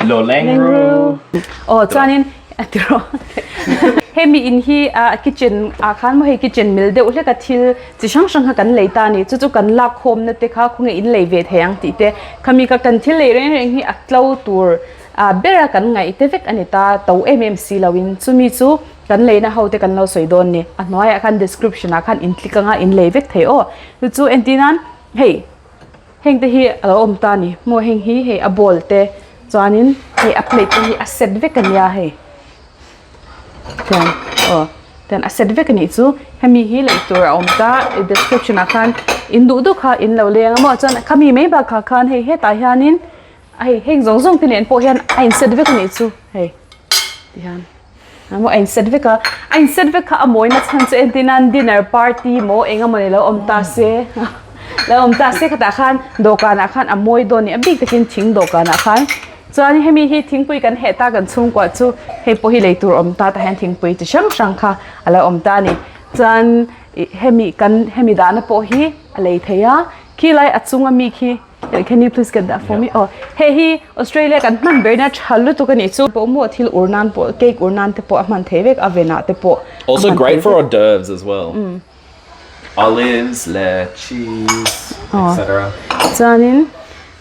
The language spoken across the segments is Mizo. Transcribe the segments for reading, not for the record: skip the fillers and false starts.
Lo leng ru. Aw chuanin a ti rawh. Hemi in hi a kitchen ah khan maw hei kitchen mil deuh hlek a thil chi hrang hrang kha kan lei ta a ni. Chu chu kan lak khawmna te kha khawnge in lei ve thei ang tih te khami kha kan thil lei reng reng hi a tlo tur ah ber a kan ngaih te vek a ni ta to em em si lo in chumi chu kan leina ho te kan lo sawi dawn ni. A hnuaiah khan description ah khan in click anga in lei vek thei aw. Chu chu entir nan hei. Heng te hi a lo awm ta a ni maw heng hi hei a bowl te chuanin hei a plate te hi a set vek a nia hei chuan aw chuan a set vek a nih chu hemi hi lei tur a awm ta description ah khan in duh duh kha in lo leng a maw chuan khami mai bakah khan hei hetah hianin hei heng zawng zawng te nen pawh hian a in set vek a nih chu hei tihian. Emaw a inset vek a, a inset vek kha a mawina chhan chu entir nan dinner party maw eng emaw ni lo awm ta se lo awm ta se khatah khan dawhkanah khan a mawi dawn a ni a bik takin thing dawhkanah khan chuan hemi hi thingpui kan heh ta kan chhungkua chu hei pawh hi lei tur awm ta tah hian thingpui chi hrang hrang kha a lo awm ta a ni chuan ih hemi kan hemi dahna pawh hi a lei thei a khilai a chunga mi khi. Can you please get that for me? Oh, hei hi Australia kan hman berna tha lutuk a nih chu. Pawh maw thil ur nan pawh cake ur nan te pawh a hman thei vek a venah te pawh. Also great for hors d'oeuvres as well. Olives leh cheese etc. Chuanin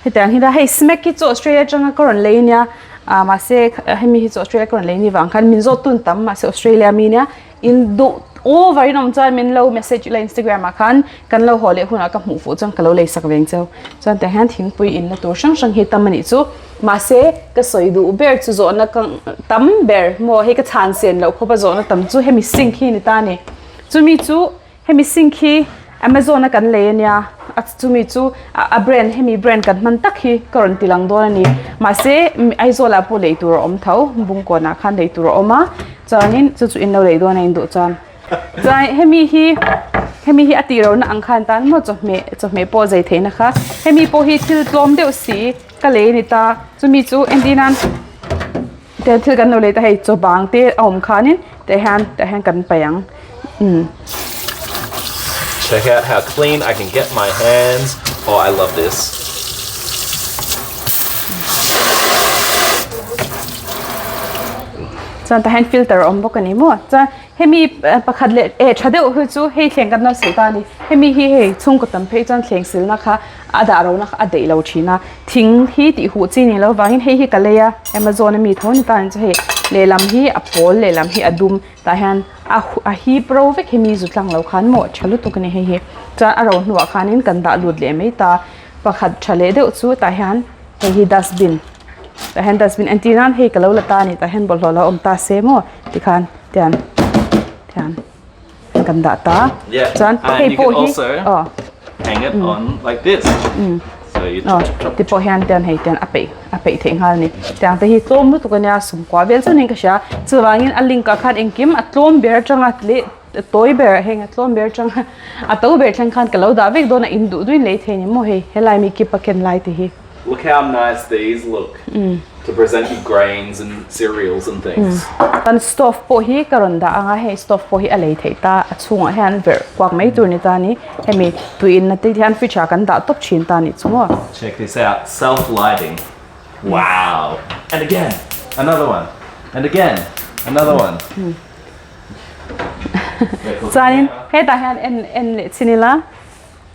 hetiang hi hei smack hi chu Australia atanga ka rawn lei ania mahse hemi hi chu Australia ka rawn lei ni vang khan min zawt tun tam mahse Australia mi nia In duh over in awm chuan min lo message ila Instagram ah khan kan lo haw leh hunah ka hmuh fuh chuan ka lo lei sak veng cheu. Chuan tiang hian thingpui in na tur hrang hrang hi tam a nih chu. Mahse ka sawi duh ber chu zawhna ka tam ber maw hei ka chhan sen loh khawp a zawhna tam chu hemi sink hi a ni ta a ni. Chumi chu hemi sink hi Amazon a kan lei a nia a chumi chu a brand hemi brand kan hman tak hi ka rawn ti lang dawn a ni. Mahse Aizawl ah pawh lei tur a awm tho Bungkawn ah khan lei tur a awm a. Chuanin chu chu in lo lei dawn a in duh chuan chuan hemi hi hemi hi a tih ro na ang khan tan maw chawhmeh chawhmeh pawh zei theih na kha hemi pawh hi thil tlawm deuh si ka lei a ni ta chumi chu entir nan tiang thil kan lo lei ta hei chaw bang te a awm khanin tah hian tah hian kan paih ang umm. Check out how clean I can get my hands oh I love this. Chuan tah hian filter a awm bawk a ni maw chuan hemi pakhat leh eh tha deuh hi chu hei thleng kan lo sawi ta a ni hemi hi hei chhungkaw tam phei chuan thleng silna kha a dah ro na kha a daih lo thin a thing hi tih huh chi ni lo vangin hei hi ka lei a amazon ami tho ni ta ang chu hei lehlam hi a pawl lehlam hi a dum tah hian a a hip ro vek hemi zu tlang lo khan maw tha lutuk a ni hei hi chuan a ro hnuah khanin kan dah lut leh mai ta pakhat tha leh deuh chu tah hian hei hi dustbin. Tah hian dustbin entir nan hei ka lo la ta a ni tah hian bawlhhlawh lo awm ta se maw tikhan tian tian kan dah ta chuan hei pawh hi aw hang it on like this so you aw ti pawh hian tian hei tian a peih a peih theih nghal a ni tiang te hi tlawm lutuk a nia sawmkua vel chuan in ka hria chuvangin a link ah khan engkim a tlawm ber atanga leh tawi ber heng a tlawm ber atanga a to ber thleng khan ka lo dah vek dawn a in duh duhin lei thei a ni maw hei helai mi keep a ken lai te hi. Look how nice these look to present your grains and cereals and things. Kan stove pawh hi ka rawn dah anga hei stove pawh hi a lei theih ta a chhungah hian verh kuak mai tur ni ta ni hemi tui inna te hian fridge ah kan dah tawp thin ta nih chu maw. Check this out, self lighting wow and again another one and again another one. Chuanin hetah hian en en leh chin ila.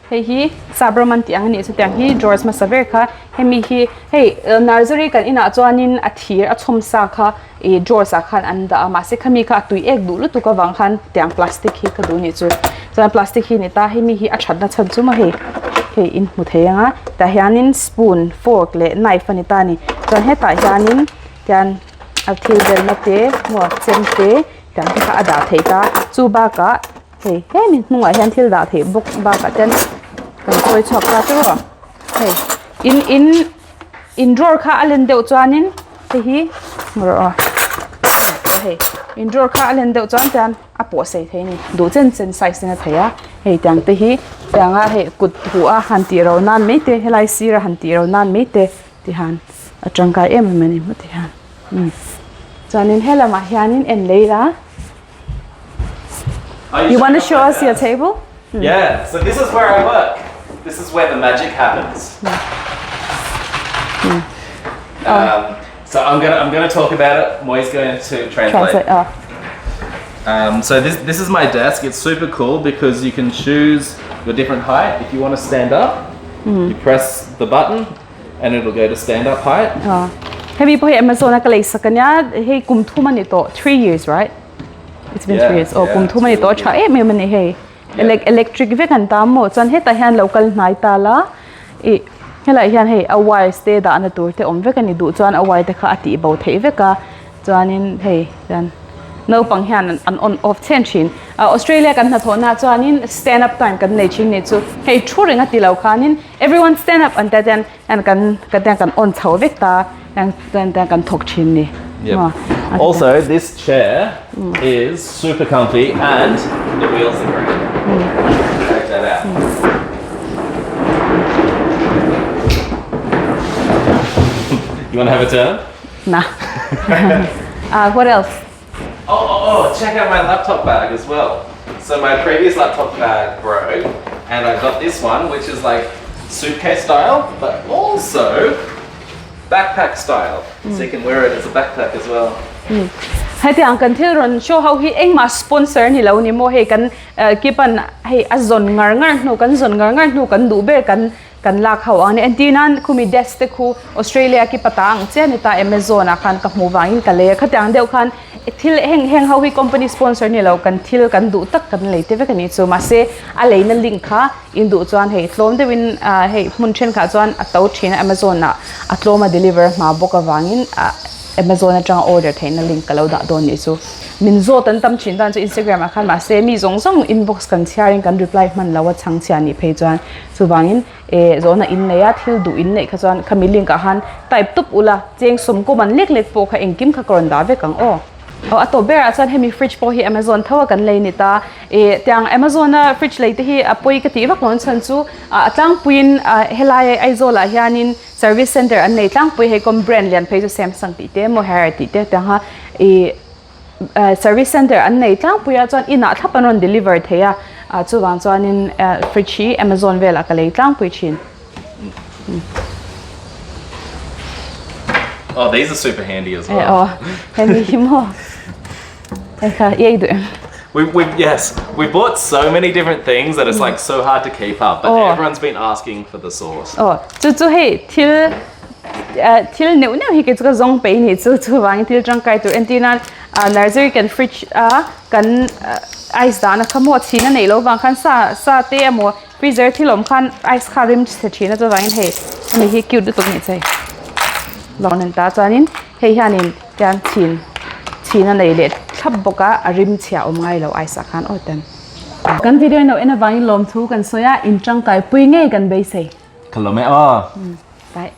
Hei hi Sabraman tih ang a nih chu tiang hi drawers hmasa ber kha hemi hi hei nursery kan inah chuanin a thir a chhawm sa kha ih drawers ah khan an dah a mahse khami kha a tui ek duh lutuk avang khan tiang plastic hi ka duh a nih chu chuan plastic hi a ni ta hemi hi a that na chhan chu maw hei hei in hmu thei ang a tah hianin spoon fork leh knife a ni ta a ni chuan hetah hianin tian a thil belna te maw chem te tiang te kha a dah theih ta chu bakah. Hei hemi hnungah hian thil dah theih bawk bakah ten kan chawi chhuak ta chu hei in in in drawer kha a len deuh chuanin hei hi rawh aw hei in drawer kha a len deuh chuan tian a pawh sei thei a ni duh chen chen size in a thei a hei tiang te hi tianga hei kut huh a han tih ro nan mai te helai sir a han tih ro nan mai te ti hian a tangkai em em a ni maw ti hian chuanin helamah hianin en lei la. You want to show us your table? Hmm. Yeah, so this is where I work. This is where the magic happens. Hmm. Um, oh. So I'm gonna I'm gonna talk about it. Moi's going to translate. Translate oh. Um, so this this is my desk. It's super cool because you can choose your different height. If you want to stand up, you press the button and it'll go to stand up height. Oh. Hemi pawh hi Amazon a ka lei sak ania hei kum thum ani tawh three years right? It's been three years oh kum thum ani tawh a tha em em ani hei. Electric vek an tam maw chuan hetah hian lo kal hnai ta la ih helaiah hian hei a wires te dahna tur te awm vek a ni duh chuan a wire te kha a tih bo theih vek a chuanin hei chuan naupang hian an on off chhen thin ah Australia kan hnathawhna ah chuanin stand up time kan nei thin ni chu hei thu reng a ti lo khanin everyone stand up an tia chuan kan kan on chho vek ta chuan kan thawk thin ni. Yep. Also, this chair mm. is super comfy and the wheels are great. Mm. Check that out. Mm. You want to have a turn? Nah. uh, what else? Oh, oh, oh, check out my laptop bag as well. So my previous laptop bag broke and I got this one, which is like suitcase style, but also backpack style. So you can wear it as a backpack as well. Hetiang kan thil rawn show ho hi engmah sponsor ni lo ni maw hei kan kipan hei a zawn ngar ngar hnu kan zawn ngar ngar hnu kan duh ber kan kan lak ho ang ni entir nan khumi desk te khu Australia ki pata ang chiah ni ta Amazon ah khan ka hmuh vangin ka lei a khatiang deuh khan thil heng heng ho hi company sponsor ni lo kan thil kan duh tak kan lei te vek a nih chu mahse a leina link kha in duh chuan hei tlawm deuhin ah hei hmun thenkhat chuan a to thin a Amazon ah a tlawm a deliver hma bawk avangin ah Amazon atanga order theihna link ka lo dah dawn nih chu min zawt an tam thin dan chu Instagram ah khan mahse mi zawng zawng inbox kan chhiar in kan reply hman lo a chhang chhia nih phei chuan chuvangin eh zawhna in nei a thil duh in neih kha chuan khami link ah khan type tup ula cheng sawm kawm an lek lek pawh kha engkim kha ka rawn dah vek ang aw. Aw a tawp berah chuan hemi fridge pawh hi Amazon tho a kan lei ni ta ih tiang Amazon a fridge lei te hi a pawi ka tih vak lo chhan chu a tlangpuiin helai Aizawl ah hianin service center an nei tlangpui hei kawm brand lian phei chu Samsung tih te emaw Haier tih te tiang kha ih service center an nei tlangpui a chuan inah thlap an rawn deliver thei a ah chuvang chuanin fridge hi Amazon velah ka lei tlangpui thin. Oh, these are super handy as well. Eh, oh, hemi hi maw? Hei kha, i ei duh em? We, we, yes, we bought so many different things that it's like so hard to keep up, but Oh. everyone's been asking for the sauce. Oh, chu chu hei thil eh, thil neuh neuh hi kei chu ka zawng peih ni chu chuvangin thil tangkai tur entir nan ah nursery kan fridge a kan eh, ice dahna kha maw chhin a neih loh vang khan sa sa te emaw Freezer thil awm khan ice kha rim chhe thin a chuvangin hei hemi hi cute lutuk a ni che lawng nen ta chuanin hei hianin tian chhin chhin a nei leh thlap bawk a a rim chhia awm ngai lo ice ah khan aw tan. Kan video in lo en avangin lawmthu kan sawi a in tangkai pui ngei kan beisei. Ka lawm e aw. Bye.